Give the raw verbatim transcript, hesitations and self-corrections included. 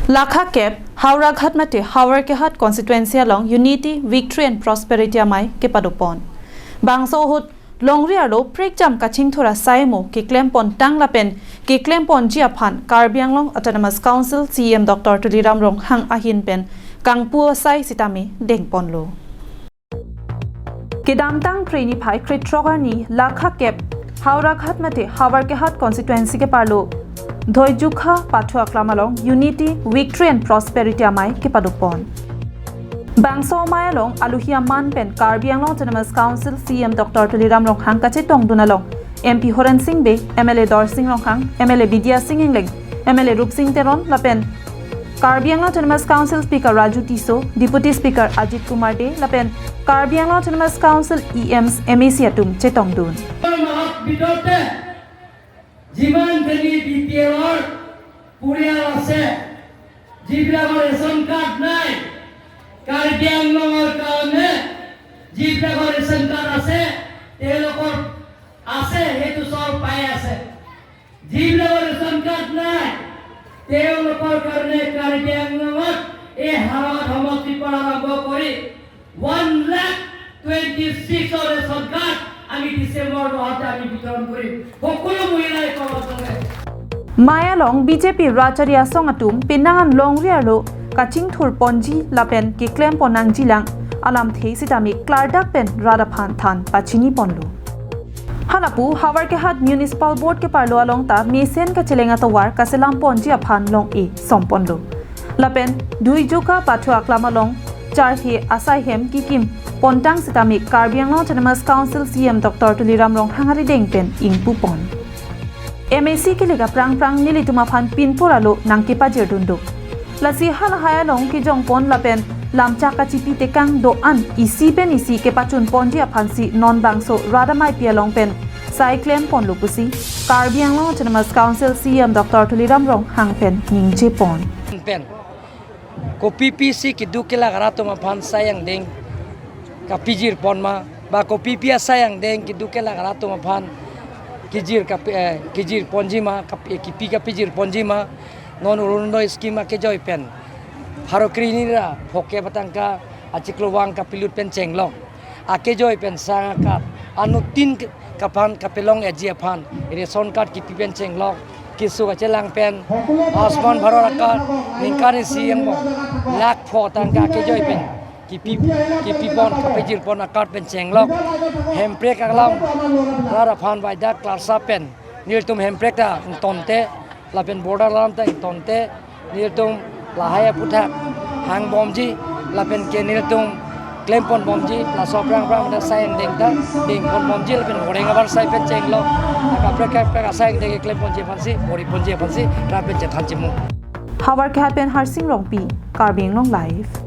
Lakha kep Howraghat mate Howraghat constituency along Unity, Victory and Prosperity amei kepadopon. Bangso ahut longri arlo prekjam kachingthur asai mo keklem pontang lapen keklem ponji aphan Karbi Anglong Autonomous Council C E M Doctor Tuliram Ronghang ahin pen kangpu asai sitame dengponlo. Kedamtang Phre niphai krethrok arni Lakha kep Howraghat mate Howraghat constituency keparlo Dhoijukha Pathu Aklam along Unity, Victory and Prosperity amei kepadopon. Bangso amei along aluhi aman pen Karbi Anglong Autonomous Council C E M Doctor Tuliram Ronghang kachetongdun along M P Horensing Bey, M L A Dorsing Ronghang, M L A Bidya Sing Engleng, M L A Rupsing Teron lapen Karbi Anglong Autonomous Council Speaker Raju Tisso, Deputy Speaker Ajit Kumar Dey lapen Karbi Anglong Autonomous Council E Ms, M A C atum chetongdun. মাহৰ ভিতৰতে যিমানখিনি B P এলৰ পৰিয়াল আছে, যিবিলাকৰ ration card নাই, কাৰ্বি আংলঙৰ কাৰণে যিবিলাকৰ ৰেচন কাৰ্ড আছে, তেওঁলোকৰ আছে, সেইটো চব পাই আছে। যিবিলাকৰ ৰেচন কাৰ্ড নাই, তেওঁলোকৰ কাৰণে কাৰ্বি আংলঙত এই হাৰঙাত সমষ্টিৰ পৰা আৰম্ভ কৰি ওৱান লাখ টুৱেণ্টি ছিক্সৰ ৰেচন কাৰ্ড আমি ডিচেম্বৰ মাহতে আমি বিতৰণ কৰিম সকলো মহিলাই পাব। Amei along B J P Rajchari Asong atum penang an longri arlo kachingthur ponji lapen keklem ponnangjilang alamthe sitame klardak pen rat aphan than pachini ponlo. Halapu Howraghat Municipal Board keparlo along ta mesen kacheleng atovar kaselam ponji aphan long-e som ponlo. Lapen Dhoijukha Pathu Aklam along charhe asai hem kekim pontang sitame Karbi Anglong Autonomous Council C E M Doctor Tuliram Ronghang arideng pen ingpu pon. M A C kele kaprang prang nelitum aphan pinpur arlo nangkepajir dun do. Lasi halahai along kejong pon lapen lamchak kachipi tekang do-an isi pen isi kepachun ponji aphansi non bangso rat ameipi along pen sai klem ponlo pusi Karbi Anglong Autonomous Council C E M Doctor Tuliram Ronghang pen ningje pon. Pen kopi pisi keduk kelak arat atum aphan sai angdeng kapijir pon ma, ba kopi pi asai angdeng keduk kelak arat atum aphan kijir kapi, eh, kijir ponji ma, kapi, eh, kipi kapijir ponji ma, non Orunodoi scheme akejoi pen pharo kre hini ra phokep atangka achiklo vang kapilut pen chenglok. Akejoi pen sang akat anuttin ke-, kaphan kapelong eji aphan ration card kipi pen chenglok, keso kachelang pen Ayushman Bharat a-card ningkan isi angbong lakh pho tangka akejoi pen kipi, kipi pon kapijir pon a-card pen chenglok. Hemprek alam rat aphan vaidak klarsa pen nelitum hemprek ta ingtonte, lapen border alam ta ingtonte, nelitum lahai aphuthak hang bomji, lapen ke nelitum klem pon bomji, laso aphrang aphrang ta sai angdeng ta deng pon bomji, lapen horeng abar sai pen chenglok, akaprek kaprek asai angdeng klem ponji aphansi, bor-i ponji aphansi rat pen chethan chimu. Howraghat pen Harsing Rongpi, Karbi Anglong Live.